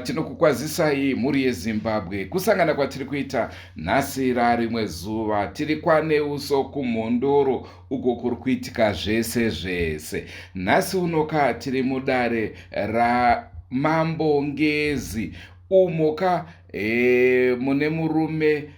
Tinokukwazisai mhuri yeZimbabwe. Kusangana kwatiri kuita nhasi rarimwe zuva, tiri kwaNeuso kuMhondoro uko kuri kuitika zvese zvese. Nhasi unoka tiri mudare raMambo Ngezi umo ka mune murume.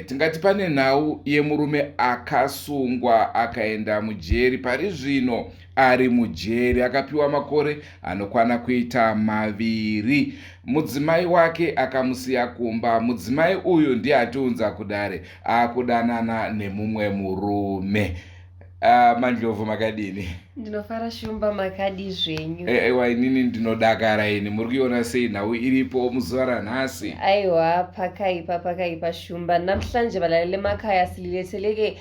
Tingati pane nhau yemurume akasungwa akaenda mujeri. Pari zvino ari mujeri, akapiwa makore anokwana kuita 2. Mudzimai wake akamusiya kumba. Mudzimai uyu ndiye atiunza kudare, akudanana nemumwe murume. MaNdlovu, makadini? Ndinofara Shumba, makadi zvenyu? Aiwa, inini ndinodakara ini. Muri kuiona sei nhau iripo muzuva ranhasi? Aiwa, pakaipa, pakaipa Shumba. Namhlanje balaleli emakhaya, sililetheleke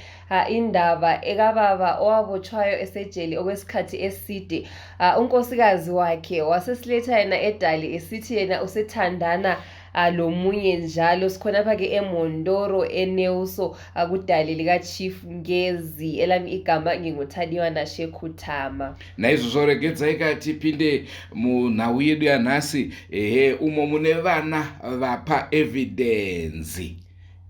indaba ekababa owabotshwayo esejele okwesikhathi eside. Unkosikazi wakhe wasesiletha yena edali esithi yena usethandana lomunye njalo. Sikhonapha-ke eMhondoro eNeuso, kudali likaChief Ngezi. Elami igama nginguThadiwa Nashekhuthama. Naizvozvo regedzai ka tipinde munhau yedu yanhasi. Ehe, umo mune vana vapa evidence.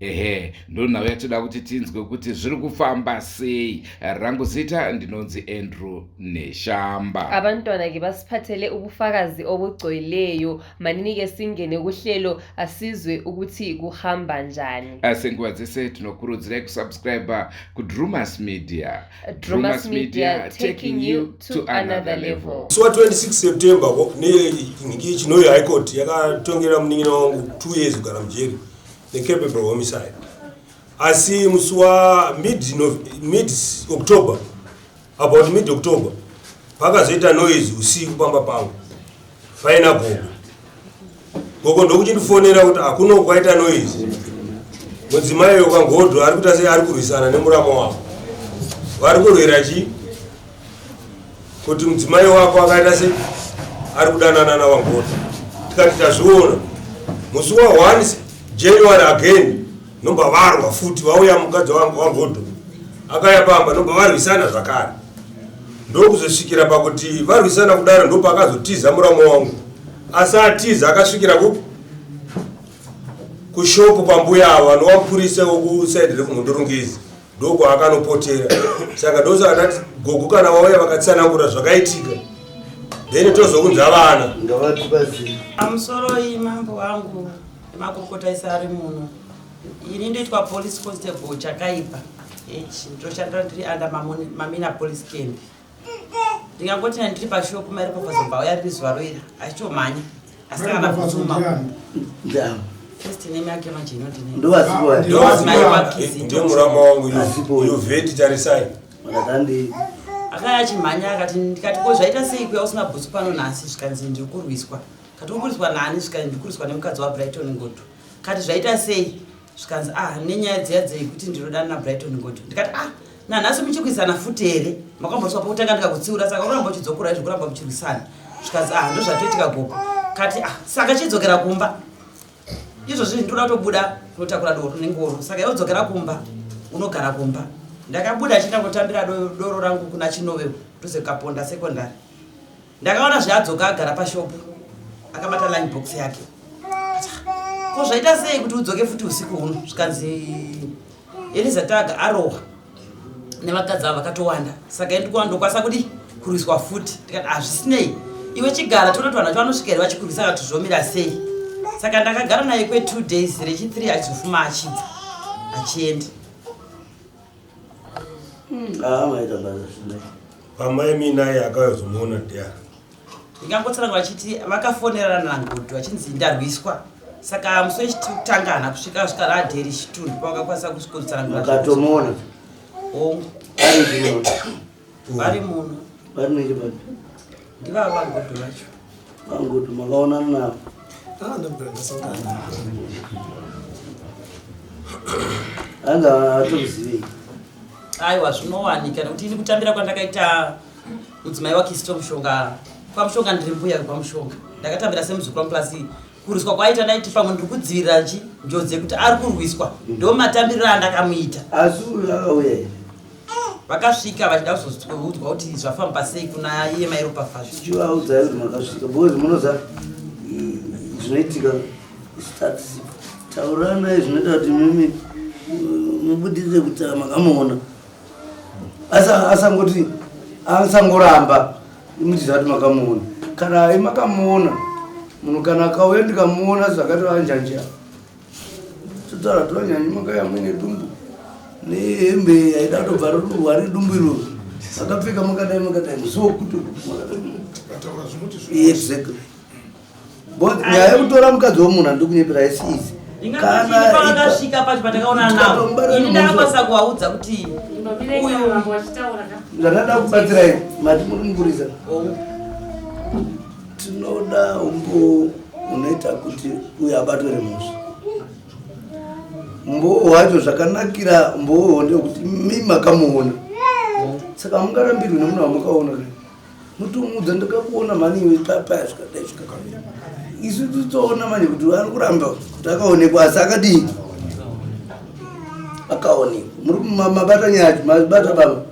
Ehe, ndo nhau yatoda kuti tinzwe kuti zviri kufamba sei. Rangu zita ndinonzi Andrew Neshamba. Abantwana-ke basiphathele ubufakazi obugcweleyo. Manini-ke singene kuhlelo, asizwe ukuthi kuhamba njani. Senguva dzese tinokurudzirai kusubscribe kuDrumas Media. Drumas Media, taking you to another level. Musi wa26 September Chinhoyi High Court yakatongera munin'ina wangu 2 years kugara mujeri neculpable homicide, asi musi wa mid October, about mid October, pakazoita noise usiku pamba pangu paina gogo. Gogo ndokuchindifonera kuti hakuno kwaita noise, mudzimai wekangodho ari kuita sei, ari kurwisana nemuramo wako, vari kurwira chii, kuti mudzimai wako akaita sei, ari kudanana navangodho. Tikati tazviona. Musi wa1 January again nobva varwa futi, vauya, mukadzi wangodho akaya pamba, nobva varwisana zvakare, ndokuzosvikira pakuti varwisana kudaro ndopakazotiza muramo wangu. Asi atiza akasvikira kupi? Kushopu kwambuya avo vanova mupurisa wekusaidi rekuMhondoro Ngezi, ndokwaakanopotera. Saka ndosaka ndati gogo kana vauya vakatsanangura zvakaitika, then tozounza vana. Ngavatibatsire. Pamusoro iyi mambo wangu nemakurukota ese ari muno, ini ndoitwa Police Constable Chakaipa H, ndoshandira ndiri under Mamina Police Camp. Ndingangoti ndiri pashopu, mari pafazobva auya riri zuva roira achitomhanya, asi kana bvutuma first name yake manje inondine Ndovasipo. Ndomadzimai waKizito. Ndiye muramo wangu. Asipo. Yuvheti, tarisai. Makatandi. Akaya achimhanya, akati, ndikati, ko zvaita sei kuya usina bhutsu pano nhasi? Zvikanzi, ndiri kurwiswa. Kati, uri kurwiswa nani? Zvikanzi, ndiri kurwiswa nemukadzi waBrighton Ngodo. Kati, zvaita sei? Zvikanzi, ah, nenyaya dziya dzekuti ndinodana naBrighton Ngodo. Ndikati, ah, nanhasi muchirwisana futi here? Makamboswa pokutanga ndikakutsiura, saka uramba uchidzokora izvo, kuramba muchirwisana. Zvikanzi, ah, ndozvatoitika gogo. Kati, ah, saka chidzokera kumba izvozvi, ndinoda kutobuda kunotakura doro nengoro, saka yodzokera kumba, unogara kumba. Ndakabuda achienda kunotambira doro rangu kuna Chinoveu, dhuze Kaponda Secondary. Ndakaona zveadzoka agara pashopu akabata line box yake. Ko zvaita sei kuti udzoke futi usiku huno? Zvikanzi, Eliza Taga arohwa nevakadzi ava vakatowanda, saka ndokwanisa kudi kurwiswa futi. Ndikati, hazvisinei, iwe chigara, toona kuti vanhu vacho vanosvika here vachikurwisa, kati zvomira sei. Saka ndakagara naye kwe2 days, rechi3 achizofuma achibva achienda. Ah, maita basa zvindai. Pamai minaye akazomuona ndiani? Ndingangotsanangura vachiti vakafonerana naNgodho vachinzi ndarwiswa, saka musi wechitanga haana kusvika, svika radheri chitundu pavakakwanisa kusvikotsanangura. Makatomuona? Hongu. Ari kuno? Vari muno. Vari nechepati? Ndivava vaNgodho vacho. VaNgodho, makaonana navo? Ah, ndabvira ndasangana. Hanzi haatokuzivei. Aiwa, zvinowanika, nekuti ini kutambira kwandakaita mudzimai waKisto Mushonga kwaMushonga, ndiri mbuya wekwaMushonga, ndakatambira semuzukuru wangu. Plus kurwiswa kwaita, ndaiti pamwe ndiri kudzivirira chi njodzi yekuti ari kurwiswa, ndo matambiriro andakamuita. Asi uyu akauya here? Vakasvika vachida kuzoudzwa kuti zvafamba sei kuna iye mairopafazvo. Chivaudza kuti makasvika, because munoza Zvinoitika isu tatisipo. Tauranai zvinoita kuti mimi mubudise kuti makamuona. Asangoti asangoramba muchiziva kuti makamuona. Kana makamuona munhu kana akauya ndikamuona zvakati anjanja totaura kuti vanyanyi makauya muine dumbu nehembe yaida kutobva rurwa redumbu iroro akapfeka makadai makadai musi wokuti exactly. But nyaya yekutora mukadzi wemunhu handikunyepera haisi easy. Kana pacho patakaonana navo ini ndakakwanisa kuvaudza kuti uyu zvandada kubatsirai mati muri mupurisa tinoda umbo unoita kuti uyu abatwe remhosva. Umbowo hwacho zvakanakira umbowohwo ndewekuti mi makamuona, saka mungarambirwi nemunhu wamakaona. Mutomuudza ndakakuona mhani iwe paya zvikadai zvikadai. Isu titoona manje kuti ari kuramba kuti akaonekwa, asi akadii akaonekwa. Muri mabata nyaya, mabata baba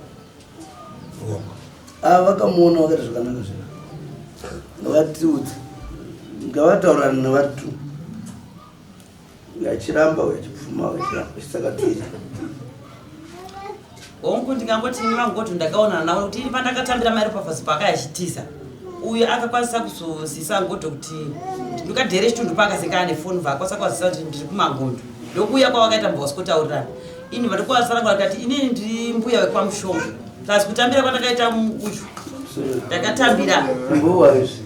ava vakamuona vakaita zvakanaka zvino ngavatiudze, ngavataurane nevari two, uyo achiramba uyo achipfuma uyo achiramba chisakatiri. Hongu, ndingangoti ini vangu ndakaonana navo kuti ini pandakatambira mairopafadzo paakayachitiza uyo akakwanisa kuzozisa Ngodo kuti ndikadhere chitundu paakaseka ane foni vaakwanisa kuwazisa kuti ndiri kuMangondo. Ndokuuya kwavakaita mbawasikotaurira ini vandikuvasanangura kati inini ndiri mbuya wekwaMushonga plus kutambira kwandakaita uyu ndakatambira. Mbowa izvi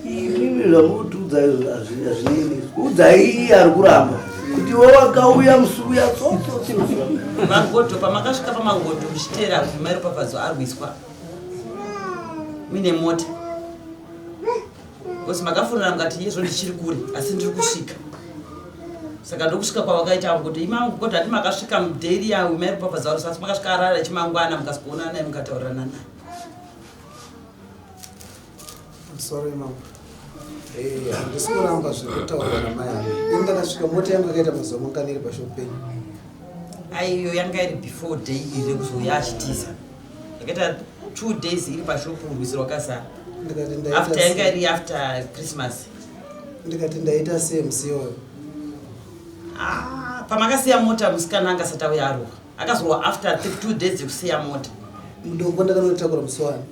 imimi zvamutiudza izvo hazvinini. Udzai iye ari kuramba kuti iwe wakauya musi uya tsotsotso. Vangodo, pamakasvika paMangondo muchiteera kuti mairopafadzo arwiswa muine mota because makafonera mukati yezvo ndichiri kure asi ndiri kusvika. Saka ndokusvika kwavakaita kuti imangodo hati makasvika mudheri yawe mairopafadzo arwiswa asi makasvika arara chimangwana mukasikuonana naye mukataurirana naye. Sorry mama, handisi kuramba zviri kutaurwa namai ava. Ini ndakasvika mota yangu yakaita mazuva mangani iri pashopu penyu? Aiyo yanga iri before day iri rekuzouya achitiza yakaita 2 days iri pashopu rwizi rwakazara. Ndikati ndaita after yanga iri after Christmas. Ndikati ndaita sei musi iyoyo? Ah, pamakasiya mota musikana anga asati auya arohwa, akazorohwa after 2 days dzekusiya mota. Dombo ndakanotakura musi wani?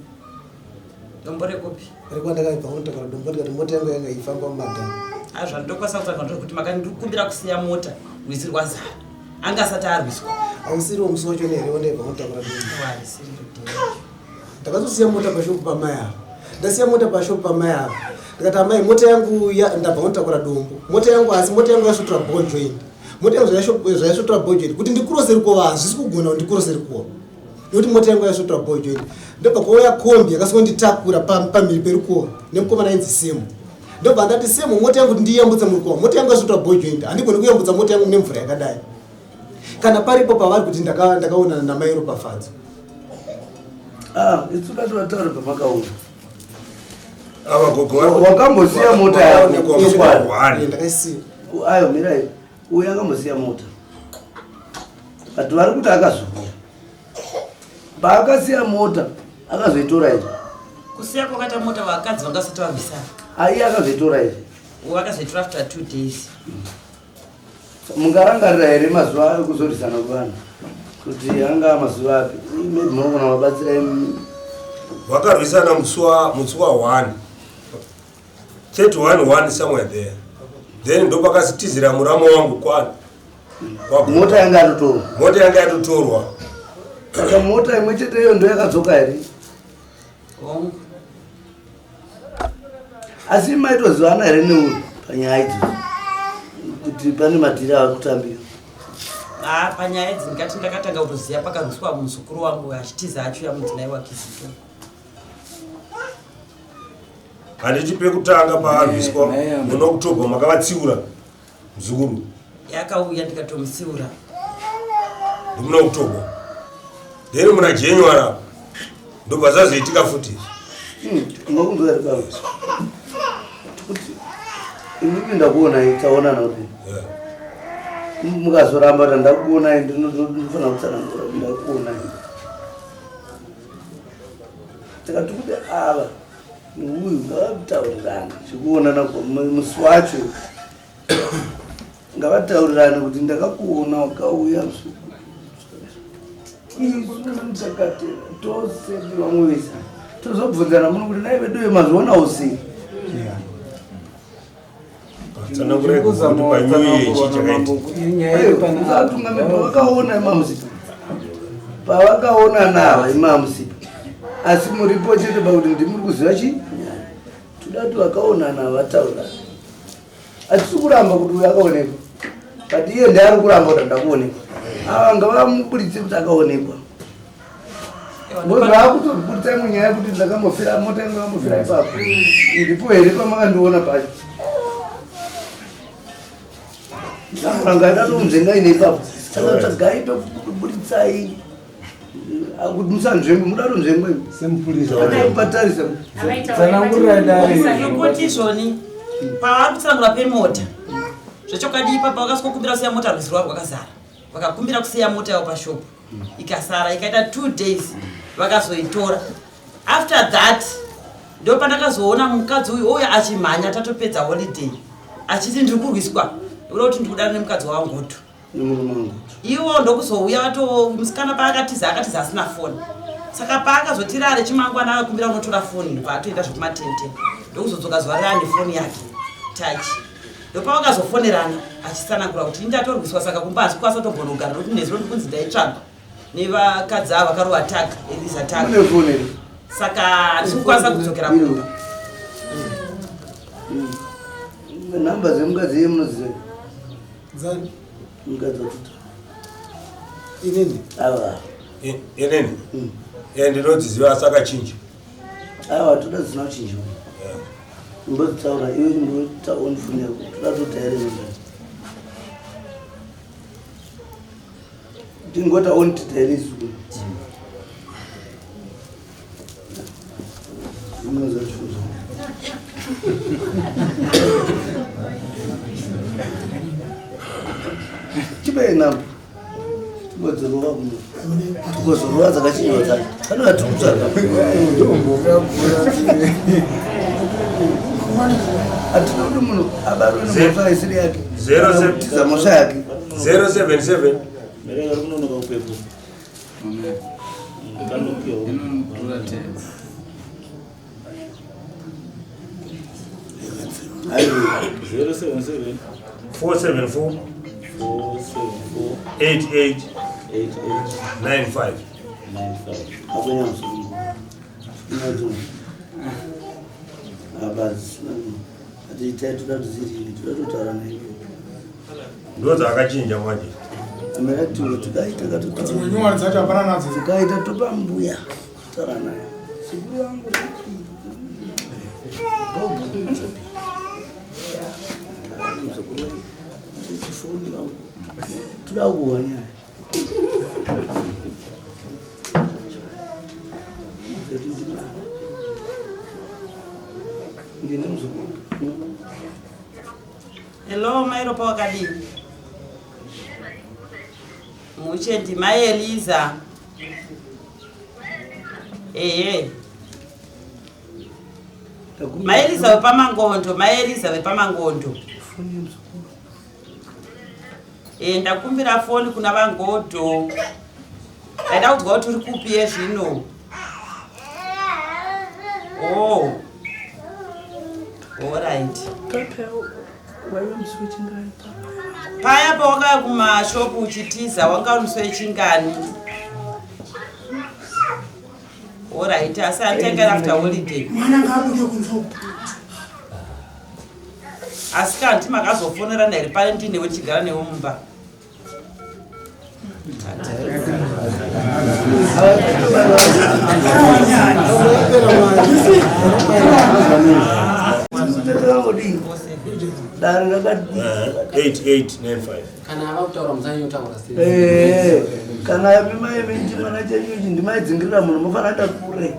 Dombo rekupi? Rekwandakaibva kunotakura dombo, ndikati mota yangu yanga ifamba mumadhamu. Azvandokwanisa kutaura ndekuti makandikumbira kusiya mota rwizi rwazara anga asati arwiswa. Hausiriwo musi wacho here wandaibva kunotakura dombo? Harisiriro day. Ndakazosiya mota pashopu pamai ava. Ndasiya mota pashopu pamai ava, ndikati amai, mota yangu ndabva kunotakura dombo, mota yangu, asi mota yangu yasvotora ball joint. Mota yangu zvayasvotora ball joint, kuti ndikurose rukova hazvisi kugona kuti ndikurose rukova nekuti mota yangu yasvotora ball joint. Ndobva kwauya kombi yakasonditakura pamhiri perukova nemukomana ainzi Semu. Ndobva ndati, "Semu, mota yangu kuti ndiyambutse murukova, mota yangu yasvotora ball joint, handigoni kuyambutsa mota yangu nemvura yakadai." Kana paripo pavari kuti ndakaonana namai Ropafadzo. Ah, isu dati vataure pamakaona. Ava gogo Wakambosiya mota yako? Vakaonekwa musi wa 1. Ndakaisiya. Ayo mirai, uyu akambosiya mota, but vari kuti akazouya paakasiya mota akazoitora here? Kusiya kwakaita mota vakadzi vangasati varwisana. Aiye akazoitora here? Vakazoitora after 2 days. Mungarangarira here mazuva ekuzorwisana kuvanhu kuti anga mazuva api? Maybe munogona mabatsira. Vakarwisana musi wa 1 31 1 somewhere there, then ndopakazitizira muramo wangu kwa Mota yanga yatotorwa? Mota yanga yatotorwa. Saka mota imwe chete iyo ndo yakadzoka here? Hongu. Asi maitozivana here neuyu panyaya idzodzo kuti pane madhiri ava kutambira? Ah, panyaya idzi ndingati ndakatanga kutoziva pakarwiswa muzukuru wangu achitiza achiuya mudzimai waKizito. Handiti pekutanga paarwiswa muna October makavatsiura muzukuru? Yakauya ndikatomutsiura. Ndimuna October, then muna January apo ndobva zvazoitika futi. Makunzwa here baba kuti imimi ndakuonai, taonana kuti mukazoramba kuti ndakuonai ndinofanira kutsanangura kuti ndakuonai. Tikati kuti ava Uyu ngavataurirane zvekuonana musi wacho ngavataurirane kuti ndakakuona wakauya isu takatera tose vamwe vese tozobvunzana muno kuti nai veduwe mazvionawo sei. Tsanangurai pavakaona imamusipa pavakaona nava imamusipa asi muripo chete pakuti ndimuri kuziva chi toda kuti vakaonana vataura hatisi kuramba kuti uyu akaonekwa but iye ndiari kuramba kuti ndakuonekwa ava ngavamuburitse kuti akaonekwa Zvakutobudisa imwe nyaya yekuti ndakambofira mota yangu yakambofira ipapo. Ndipo here pamakandiona pacho? Ndanga ndatonzvenga ine ipapo. Saka tsvagai pekuburitsai kuti musanzvengwe muda kutonzvengwa imi. Semupurisa. Patarisa. Tsanangurira dare. Nokuti izvoni pavari kutsanangura pemota zvechokwadi ipapa vakasikokumbira kusiya mota rwizi rwavo rwakazara vakakumbira kusiya mota yavo pashopu ikasara ikaita 2 days vakazoitora after that ndo pandakazoona mukadzi uyu ouya achimhanya tatopedza holiday achiti ndiri kurwiswa uda kuti ndikudana nemukadzi wangutu ivo ndokuzouya vato musikana paakatiza akatiza asina foni saka paakazotirare chimangwana akakumbira kunotora foni ndobva atoenda zvekumatente ndokuzodzoka zuva rane foni yake tachi ndopavakazofonerana achitsanangura kuti indatorwiswa saka kumba hasi kukwanisa kutombonogara nokuti nezuro ndikunzi ndaitsvagwa nevakadzi ava vakarova tag eliza tag saka handisi kukwanisa kudzokera kumba. Nhamba dzemukadzi iye munoziva? Dzani? Mukadzi watuta. Inini? Ava. Inini? Eh, ndinodziziva asi akachinja. Aiwa, toda dzisina kuchinjwa. Imbodzitaura iwe imbotaura ndifune yako. Toda totaire namba. Tingota on titaire isu. Unozochuza. Chipe namba. Timbozorova kuno. Timbozorova dzakachinyiwa dzacho. Kanoda tikutsvaga. Hatina kuti munhu abarwe nemhosva isiri yake. Tiza mhosva yake. 077 Mereka kunonoka kupepo. Aiwa. 077 474 474 88 88 95. 95. Akwenya musoro. Inoto. Abazi. Atiitai toda tuziri toda totaura naye. Ndo dzakachinja manje. Amera tiwe tikaita katotaura. Dzimwe nyowani dzacho hapana nadzo. Tikaita topa mbuya taura naye. Sekuru vangu toda kuwa nyaya. Ndine muzukuru. Hello mairopa wakadini? Muche ndimai Eliza. Ehe. Mai Eliza wepamangondo, mai Eliza wepamangondo. Eh, ndakumbira foni kuna vangodo. Ndaida kudzwa kuti uri kupi yezvino. Oh. Alright. Paya pawakauya kumashopu uchitiza wanga uri musi wechingani? Alright, asi atanga after holiday. Mwana ngaabude kunze uko. Asi kanti makazofonerana here pane ndinewe ndichigara newe mumba? Dare rakati 8895. Kana ava kutaura musanyanyotaura sei. Eh, kana imi mai miti mwana chenyu ichi ndimaidzingirira munhu mofanira kuita kure.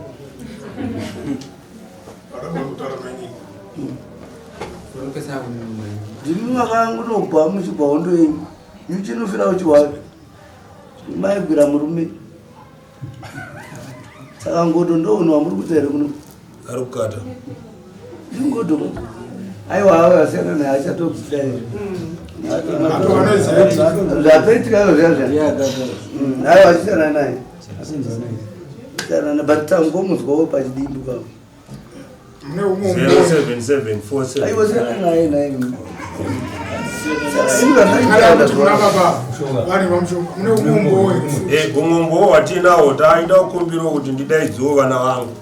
Unopesa kumwe. Ndimi makangunogwa muchigwa hondo yenyu. Nyuchi inofira uchi hwake. Maigwira murume. Saka ngodo ndo unhu wamuri kuita here kuno? Ari kukata. Ndingodo. Aiwa awe asiyana naye achatobvira izvi. Zvatoitika izvo zviya zviya. Aiwa achisiyana naye. Siyana naye but tangomuzwawo pachidimbu pavo. Mune umwe 07747. Aiwa siyana naye naye. Kana kuti kuna baba vari vamushonga mune umwe umbowo here? Gumwe umbowo watinawo taida kukumbirawo kuti ndidaidzewo vana vangu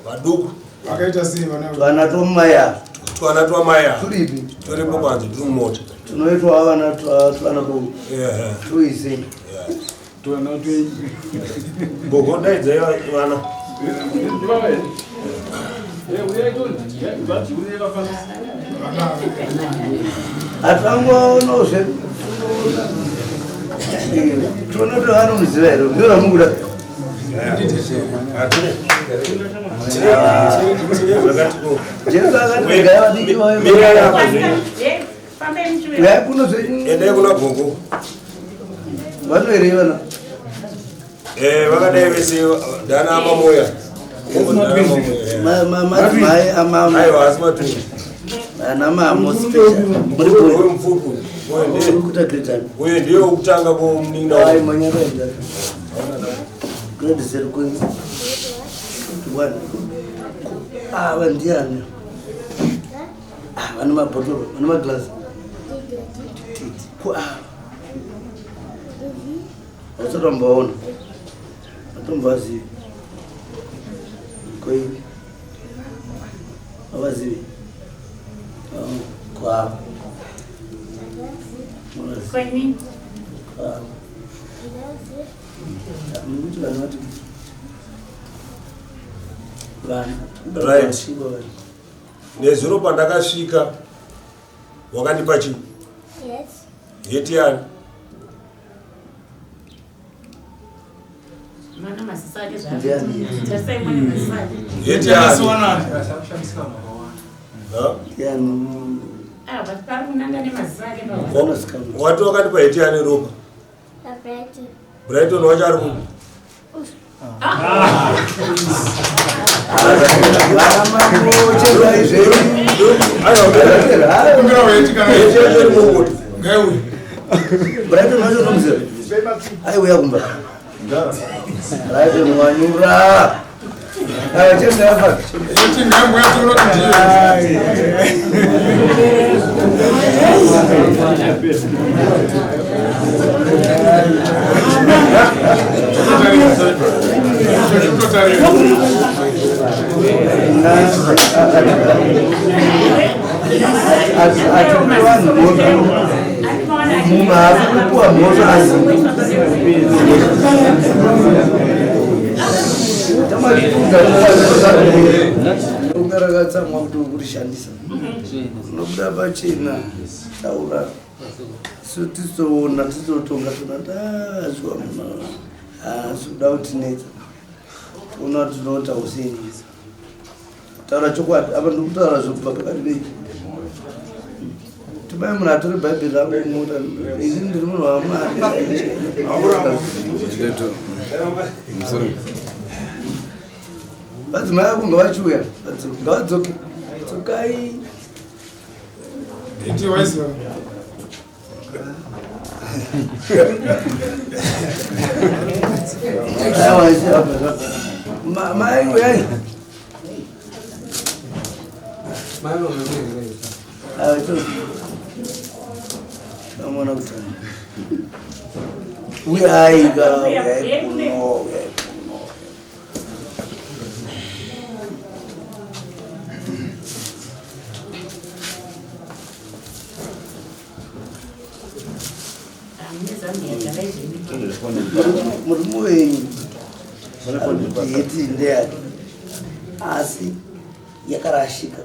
vaduku. Vakaita sei vana? Twana twamai ava. Twana twamai ava. Turipi? Turipo kwanzi turi mumota. Tunoitwa vana twana tuise. Twana twenyu. Gogo daidzai vana. Hatangoonozve tione kuti vanomuziva here ndio ramukuda. Jesu akati regai vadiki vauye. Uyai kuno zvenyu. Endai kuna gogo. Vanoerei vana? Vakadai vese dana amamoya. Madzimai amama. Aiwa asi matwins. Ana mamo special. Muri Uyu mupfupi. Muri kuita grade ani? Uyu ndiye wekutanga kumunin'ina Ai manyara enda. Grade 0 kwenyu. One. Ava ndiani? Ah, vane mabhotoro, vane maglass. Ko ava. Hausati wambovaona. Hatombovazivi. Koi. Havazivi. Ko ava. Kwenini? Ko ava. Mukuti vanhu vati vana. Right. Nezuro pandakasvika wakandipa chii? Yes. Heti yani? Mwana maziso ake Ndiani? zvaatarisai mwana maziso ake. Heti yani? Ndiani? Ah, but pari kunanga nemaziso ake pawa. Wati wakandipa heti yani ropa? Brighton. Brighton wacho ari kupi? Brighton wacho unomuziva? Aiuya kumba. Brighton wanyura. Aiwa chenda yafa. Atipe vanhu mhosva. Munhu haasi kupiwa mhosva asi. Unga rakatsamwa kuti ukurishandisa. Unobuda pachena taura. So tizoona tizotonga tona tazwa munhu haasi kuda kutinetsa. Toona tinoita useni. Taura chokwadi apa ndikutaura zvokubva pakati pei. Tibai munhu atore bhaibheri rangu mumota. Ini ndiri munhu waMwari. Vadzimai vako ngavachiuya, ngavadzoke. Dzokai. Iti waiziva. Aiwa, apa, apa. Mai uyai. Aiwa, Vamona kuti uyai ka, uyai kuno, uyai kuno. Murume wenyu arikuti heti ndeyake asi yakarashika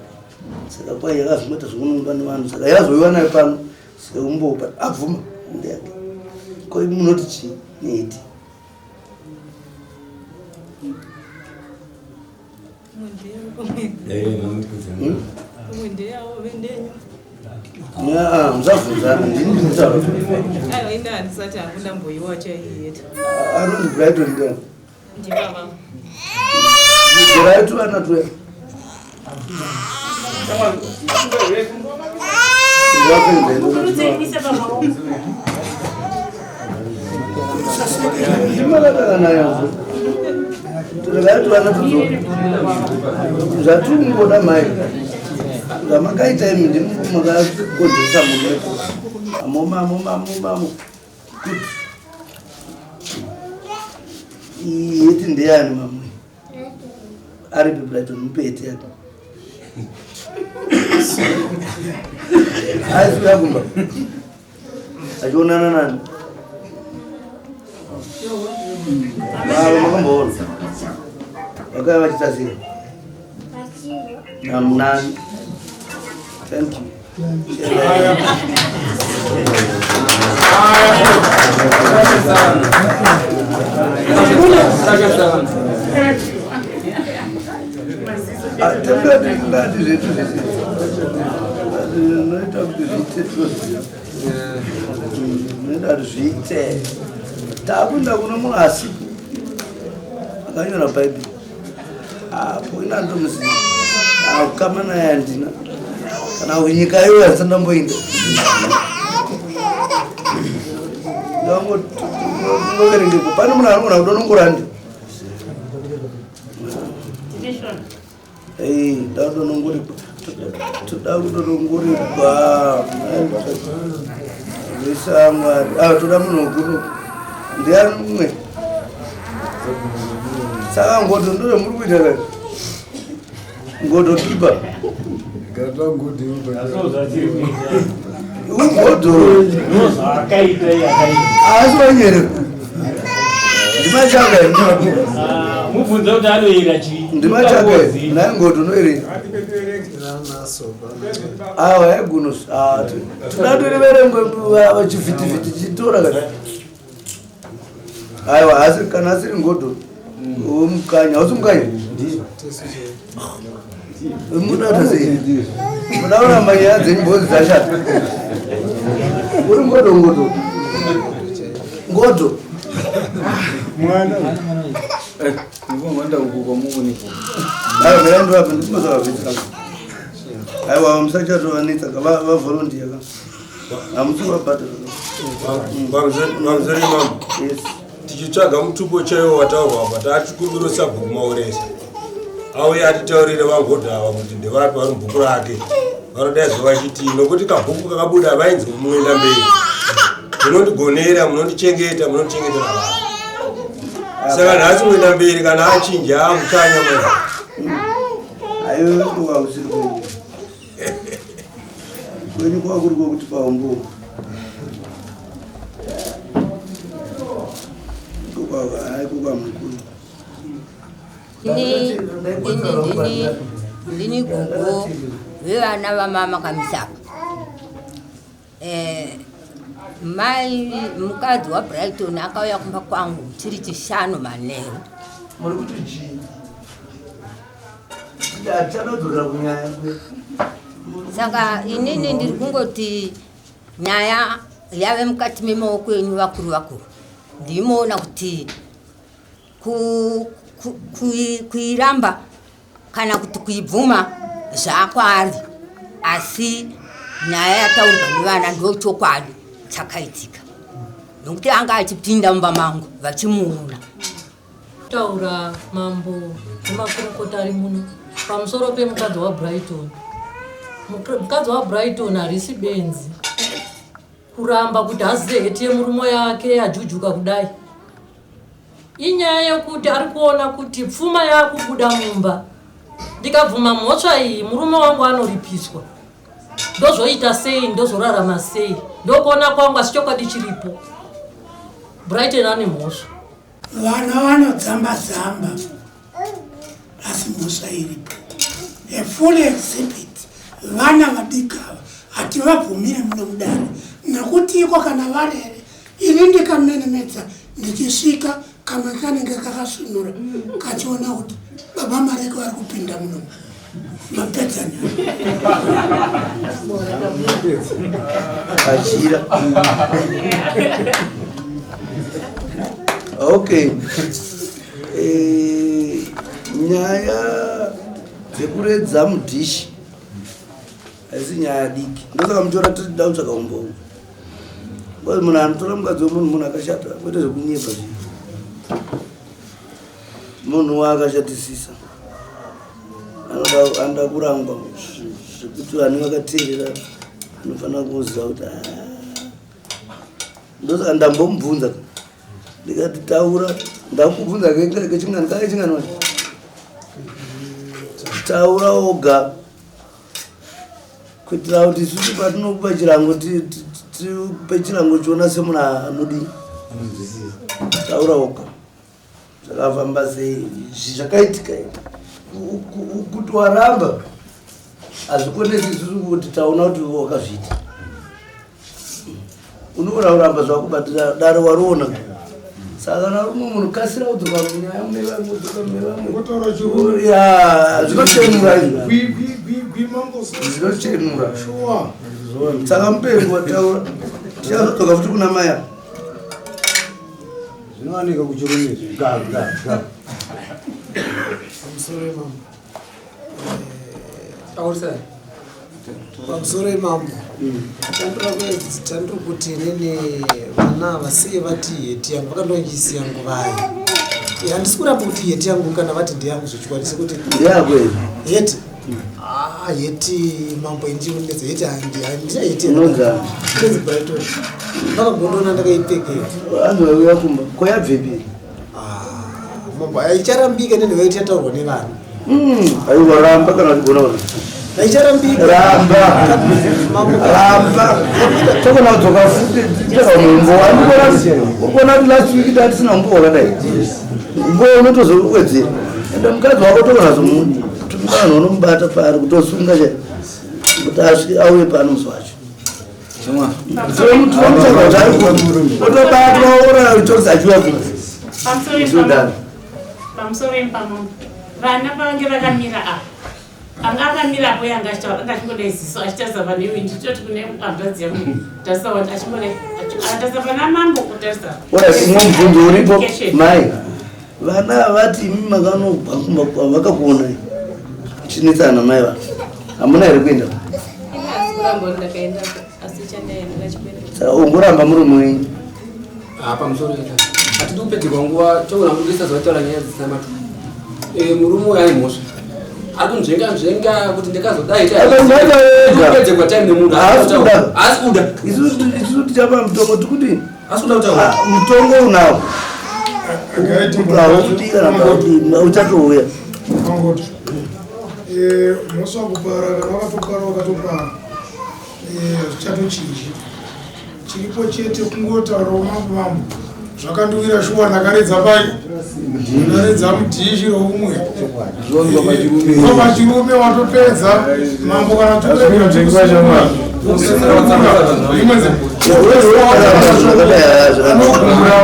saka kwai yakazomboita zvekunongwa nevanhu saka yazoiwa nayo pano seumbopa abvuma ndeyake ko imi munoti chii neheti Musabvunzana ndini ndinotaura. Aiwa, ini handisati hangu ndamboiwacha iyi yeti. Anonzi Brighton ndiani? Ndibaba. Dzorai tuvana tuya. Regai tuvana tudzoka. Zvatingoda mai zvamakaita imi ndimi makakonzeresa murume. Amomamomamomamo kuti iyi heti ndeyani mamwe aripi Brighton mupe heti yake. Aisi uya kumba achionana nani avo makamboona vakauya vachiita sei namunani. Thank you. Tangati zvetu zvese noita kuti zviite, noita kuti zviite. Takuenda kuno munhu asipo akanyora Bhaibheri apo ina ndomuziva akukama naye handina kana kunyika iyoyo handisati ndamboinda. Ndangoverengepo pane munhu anogona kudonongora ndi ndadonongorerwa, toda kudonongorerwa vesamwari. Toda munhu wekuno ndiani mumwe? Saka ngodo ndozvamuri kuita kai ngodo kipa ugodo asi wanyere ndimachaka. Mubvunze kuti anoyera chii. Ndimachaka naye ngodo unoerera awa yaguno. Toda toriverengwe chivhitivhiti chitora kana aiwa asi kana asiri ngodo womukanya hausi mukanya munoita sei muda kuramba nyaya dzenyu mbodzi dzashata uri ngodo ngodo ngodo. Mwana ndikuenda uko kwamuoneko. Aiwa mira ndovapa ndikumbozavabvisa. Aiwa musachatovanetsa ka vavolunteer ka hamusi kuvabhadhara. Pamusoro mambo. Yes. Tichitsvaga mutupo chaiwo wataurwa apa taatikumbiro sabhuku Mauresa auye atitaurire vangodha ava kuti ndevapi vari mubhuku rake vanodaidzwa vachiti nokuti kabhuku kakabuda vainzi muenda mberi munondigonera munondichengeta munondichengetera vanhu saka nhasi muenda mberi kana achinja amukanya manje. Aiwe kwausiri kwenyu kwenyu kwakuri kwokuti paumbo haikokwa mukuru. Ini ini ndini ndini gogo vevana vamama Kamisaka. Mai mukadzi waBrighton akauya kumba kwangu chiri Chishanu manheru. Muri kuti chii hatichanodzokera kunyaya. Saka inini ndiri kungoti nyaya yave mukati memaoko enyu vakuru vakuru. Ndimoona kuti kuiramba kana kuti kuibvuma zvakwaari, asi nyaya yataurwa nevana ndo chokwadi chakaitika nokuti anga achipinda mumba mangu vachimuona. Taura mambo nemakurukota ari muno pamusoro pemukadzi waBrighton. Mukadzi waBrighton harisi benzi kuramba kuti azive heti yemurume yake ajujuka kudai. Inyaya yekuti ari kuona kuti pfuma yakubuda mumba, ndikabvuma mhosva iyi murume wangu anoripiswa, ndozvoita sei, ndozorarama sei? Ndokuona kwangu, asi chokwadi chiripo, Brighton ane mhosva. Vana vanodzamba dzamba asi mhosva iripo, a full exhibit. Vana vadiki ava hativabvumire muno mudare nekuti iko kana varere ini ndikamenemedza ndichisvika kamwe kanenge kakasvinura kachiona kuti baba Mareke vari kupinda muno mapedza nyaya. Kachira. Okay. Nyaya dzekuredza mudhishi haisi nyaya diki, ndosaka muchiona tinoda kutsvaka umbowo. Because munhu anotora mukadzi wemunhu munhu akashata, kwete zvekunyepa zviya. Munhu waakashatisisa anoda kurangwa zvekuti vanhu vakateerera anofanira kuziva kuti ah. Ndosaka ndambomubvunza ndikati taura, ndakubvunza kechingani kake chingani wacho, taura oga kuitira kuti isusu patinokupa chirango tipe chirango chiona semunhu anodii. Taura oga zvakafamba sei, izvi zvakaitika kuti waramba hazvikonesi isusu kuti taona kuti wakazviita. Unoona kuramba zvakubatira dare wariona. Saka kana uri munhu kasira kudzoka munyaya mune vamwe, udzoka mune vamwe. Ya, zvinochenura izvi, zvinochenura. Saka mupengo wataura, tichazodzoka futi kuna maya. Zvinowanika kuchirume izvi. Ga ga ga. Pamusoro imambo. Taurisai. Pamusoro imambo. Chandiri kuti inini vana vasiye vati heti yangu vakandonjisiya nguvai. Handisi kuramba kuti heti yangu kana vati ndeyangu zvechokwadi sekuti ndeyako here? Heti. Ah, heti mambo indionetsa heti handina heti. Unonzani? Inonzi Brighton. Vakagondona ndakaipfeka heti. Anzi vauya kumba koyabvepi? Mambo haicharambika nenhau yati yataurwa nevanhu. Aiwa, ramba kana uchigona kuti Haicharambika. Ramba. Ramba, tokona kudzoka futi titsvaka mumbo. Urikuona kuti last week tatisina mumbo wakadai, mumbo unotozowedzera. Ende mukadzi wako tokona zomuvanhu unomubata paari kutosunga chai kuti asvike auye pano musi wacho. Tinomutsvaka kuti ari kupi, otobatwa ora utorisa achiuya kupi. Pamusoro pamusoro pamambo, vana pavange vakamira apa, anga akamira apo, yanga achitaura, anga achingodai ziso achitarisa pane iwe. Ndichitoti kune hanzvadzi yangu, tarisa wati achingodai akatarisa pana mambo kutarisa. Ora, umwe mubvunzo uripo mai, vana vati imi makanobva kumba kwavo vakakuonai chinetsana mai vavo, hamuna here kuenda? Asi kuramba ndakaenda, asi chandaenda chikwereti. Saka ungoramba murume wenyu? Ah, pamusoro ita hatidi kupedzerwa nguva, togona kubudisa zvataura nyaya dzisina matu. Murume uyu ane mhosva, ari kunzvenga nzvenga kuti ndikazodai. Ega. Kupedzerwa time nemunhu. Haasi kuda. Haasi kuda. Isusu tichapa mutongo tikuti Haasi kuda kutaura. Ah, mutongo unawo haudi kana kuti uchatouya. Mangoti. Mhosva kupara, kana wakatopara wakatopara. Hazvichatochinji. Chiripo chete kungotaurawo mambo, mambo zvakandiwira shuwa, ndakaredza pai, ndakaredza mudhishi roumwe. Zvonzwa pachirume. Zvonzwa pachirume watopedza mambo, kana topeanokumbura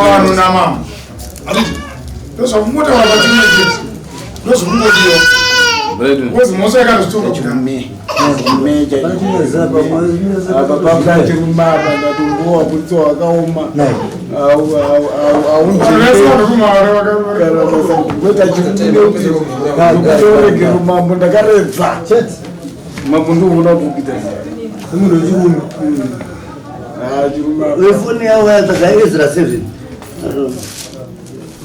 vanhu namambo, ndozvakungotaura pachirume chete, ndozvokungodiwa because mhosva yakazvitonga. Apa pachirume apa ndatombowa butso wakaoma aunjekuita chirume mambo ndakaredza mambo ndikuona kuita munhu wechirume chirume. Wefoni yavo yatsvagairezera 7.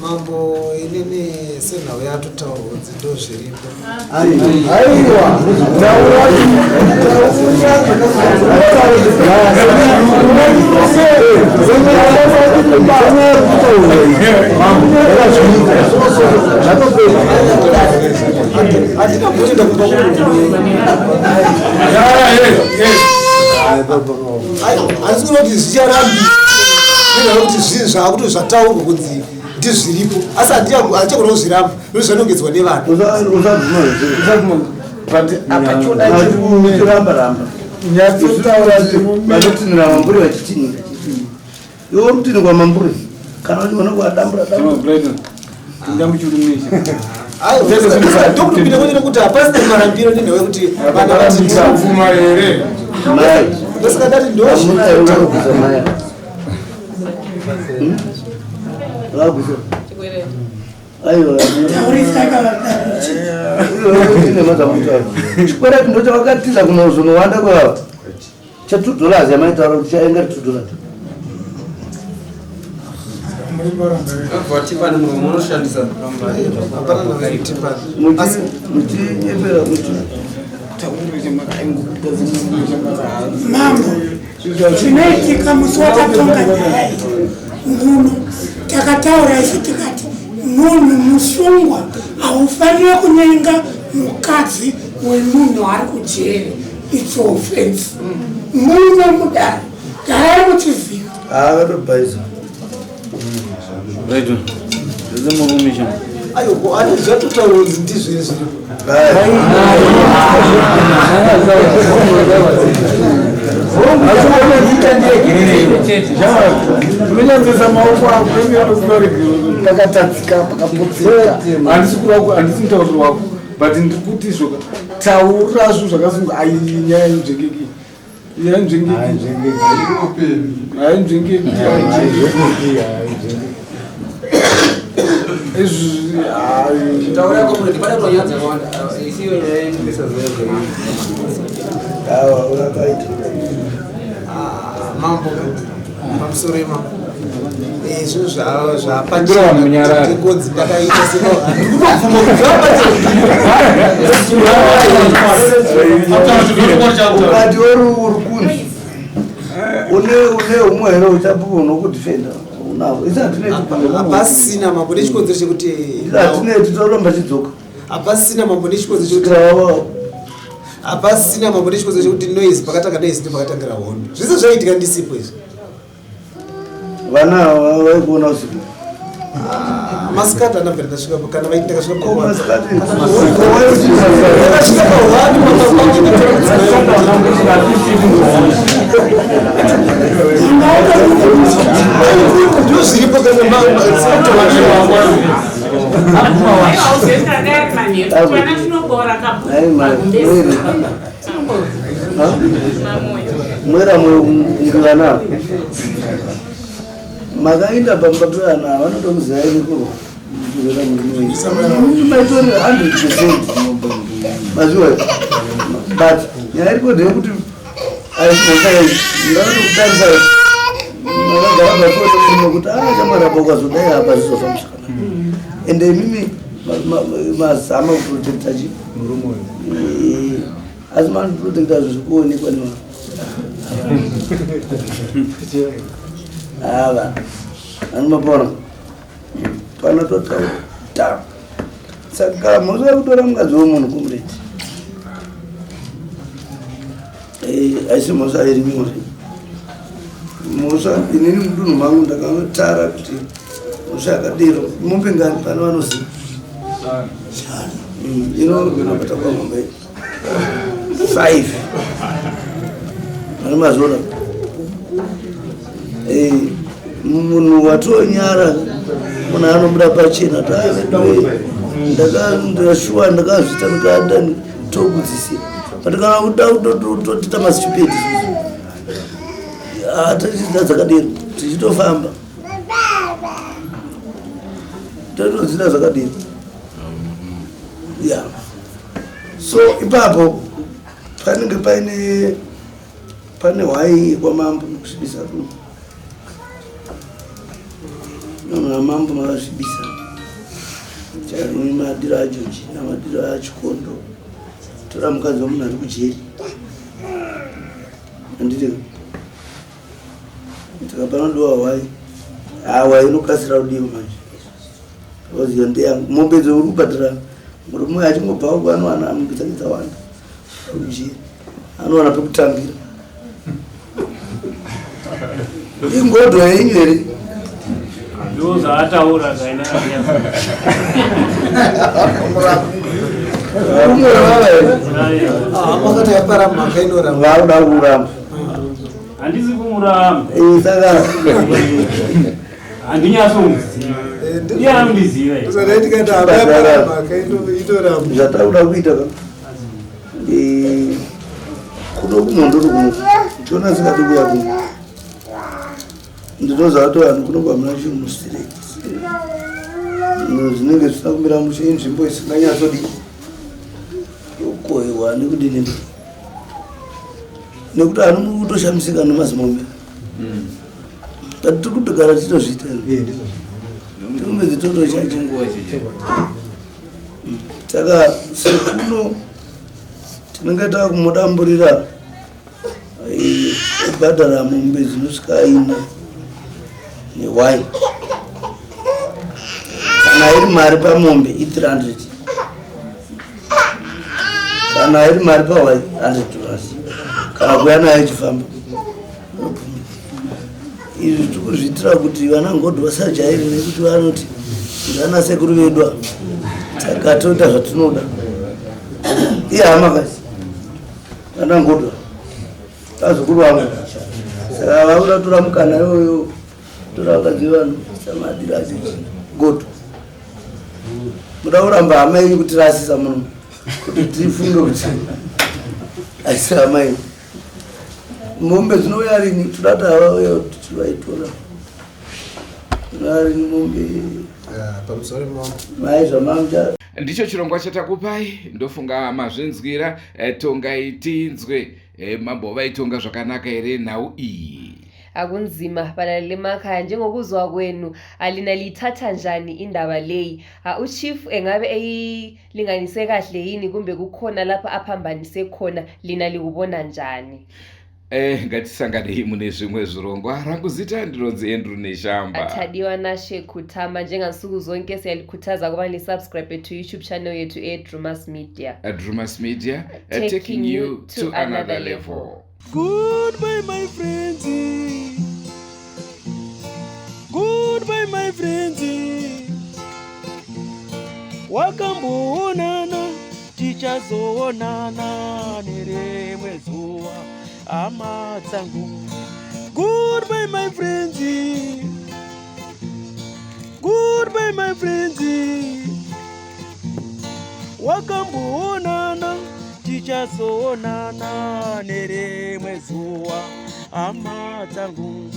Mambo, inini senhau yatotaurwa kunzi ndo zviripo. Aiwa, Handina kutoenda kumba. Handisi kuona kuti zvicharambi nenhau yekuti zvinhu zvaakuti zvataurwa kunzi ndizviripo, asi handichagona kuzviramba nokuti zvanongedzwa nevanhu. But apa choda chirume. Ramba ramba. Nyatsotaura chirume. Vanotinira mamburi vachitinira, iwe uri kutinirwa mamburi kana uchiona kuadambura dambura. Tinda muchirume ichi. Ndokutopinda kwete nekuti hapasina marambiro nenhau yekuti vana vati Ndinobvuma here? Mai. Ndosaka ndati Hamuna here unobvisa mai? Vakubvisa. Chikwereti. Aiwa, chikwereti ndochavakatiza kunozonowanda kwava cha $2 yamaitaura kuti chaenga $2. Tipani muromo unoshandisa. Muchinyepera kuti Mambo, zvinoitika musi watatonga nyaya iyi muno, takataura isu tikati munhu musungwa haufaniri kunyenga mukadzi wemunhu ari kujeri. It's offense muno mudare, garai muchiziva. Akatobhaisa. Right, zvese murume cha. Ayo, ani zvatotaura kuti ndizvo zviripo. Unonyanzisa maoko ako pakatadzika, pakapotseka. Handisi kurako, handisi mutauriro wako, but ndiri kuti zvoka taura zvinhu zvakasunga. Ai, nyaya inzvengeki, nyaya inzvengeki, hainzvengeki izvi. Taura yako kuti pane kunyaya dzakawanda, isiyo nyaya yekupesa zoyo. Awa, urakaita. Mambo, pamusoro imambo, zvinhu Kumbira vanhu munyarare. zvapatingonzi ndakaita. Ukati uri kunzi une umwe here uchapupu unokudhifenda unavo? Isi hatineti. Hapasina, mambo, nechikonzero chekuti Hatineti, toramba chidzoka. Hapasina, mambo, nechikonzero chekuti hapasina, mambo, nechikonzero chekuti noise, pakatanga noise ndo pakatangira hondo. Zvese zvaiitika ndisipo izvi. Vana ava vaikuona usiku? Masikati andabva ndasvika, kana vaiti ndakasvika. Masikati. Ndakasvika pa1. Ndo zviripo kana. Auzendadari manheru twana tinobora. Ai, mwera mungivana makaenda pamba pevana vanotomuzivai nekuro maitori 100% maziwa. But nyaya iriko ndeyekuti ndakatokutarisa makagara pafotomurume kuti a chamwari apa ukazodai apa zvizofamba zvakanaka. Ende imimi mazama kuprotecta chi murume uyu. Asi manoprotecta zviri kuonekwa nevanhu ava anomapona panototaura. Saka mhosva yekutora mukadzi wemunhu, comrade, haisi mhosva iri nyore. Mhosva inini mudunhu mangu ndakatara kuti mhosva yakadero mombe ngani pano vanoziva inobata kwamombe 5 ane mazona. Munhu watonyara munhu anobuda pachena, ndakashuwa ndakazvita ndikada tokudzisira, but kana kuda kutotiita mastupid tichida dzakadero tichitofamba totodzida zvakadero ya. So ipapo panenge paine pane hwai kwamambo kusvibisa runhu namambo makasvibisa chaini madiro ajoji namadiro achikondo tora mukadzi wamunhu ari kujeri, handiti? Saka panodiwa hwai, hwai inokasira kudiwa manje because iyo ndeyangu. Mombe dzeuri kubhadhara murume uyu achingobva uko anowana mombe dzake dzawanda kujeri, anowana pekutambira. Ingodho yenyu here? Ndo zvaataura zvaina. Umwe vava here? Makati yapara mhaka inoramba. Vakuda kuramba. Handisi kumuramba. Saka Handinyatsomuziva, iye anondiziva. Saka tikati hama yapara mhaka inoramba. Zvatakuda kuita ka kuno kumhondoro kuno chiona singadi kuya kuno ndinoziva kuti vanhu kuno kwamuna chinhu mustireki. Zvinenge zvisina kumira mushe, inzvimbo isinganyatsodii yokohwewa nekudini, nekuti ano muri kutoshamisika nemazimombe, but tiri kutogara tichitozviita, tikumedzi totochacha. Saka sekuno tinenge takumudamburira kubhadhara mombe dzinosvika ina nehwai. Kana iri mari pamombe i300, kana iri mari pahwai $100, kana kuya nayo ichifamba. Izvi tiri kuzviitira kuti vana ngodhi vasajaire, nekuti vanoti vana sekuru vedu ava, saka toita zvatinoda. Ihama kasi vana ngodhi vazukuru vangu, saka vakuda tora mukana iyoyo, tora vakadzi vevanhu samadiro acho. Godo muda kuramba hama yenyu kutirasisa muno kuti tifunge kuti aisi hama yenyu. Mombe dzinouya rini? Toda kuti havauya tichivaitora. Dzinouya rini mombe? Pamusoro mambo. Mai zvamamucha. Ndicho chirongwa chatakupai, ndofunga mazvinzwira. Tongai tinzwe. Mambo vaitonga zvakanaka here nhau iyi? Akunzima balaleli emakhaya, njengokuzwa kwenu alina liyithatha njani indaba leyi? Uchief engabe eyilinganise kahle yini, kumbe kukhona lapha aphambanise khona? Lina likubona njani? Ngatisanganei mune zvimwe zvirongwa. Rangu zita ndinonzi Andrew Neshamba. Tadiwa Nashe Kutama. Njengansuku zonke siyalikhuthaza ukuba lisubscribe to YouTube channel yethu eDrumas Media. Drumas Media, taking you to another level. Goodbye, my friends. Goodbye, my friends. Wakamboonana, tichazoonana nerimwe zuva, hama dzangu. Goodbye, my friends. Goodbye, my friends. Wakamboonana, tichazoonana nerimwe zuva, hama dzangu.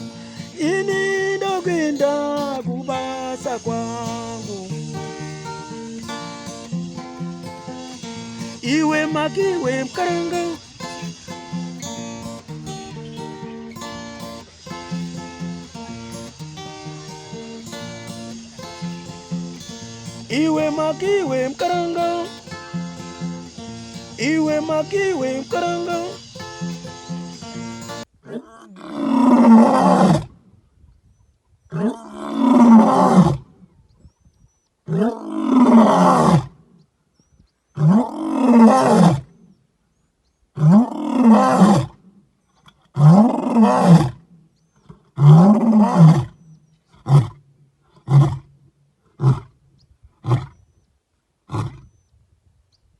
Ini ndokuenda kubasa kwangu. Iwe makiwe mukaranga. Iwe makiwe mukaranga. Iwe makiwe mukaranga.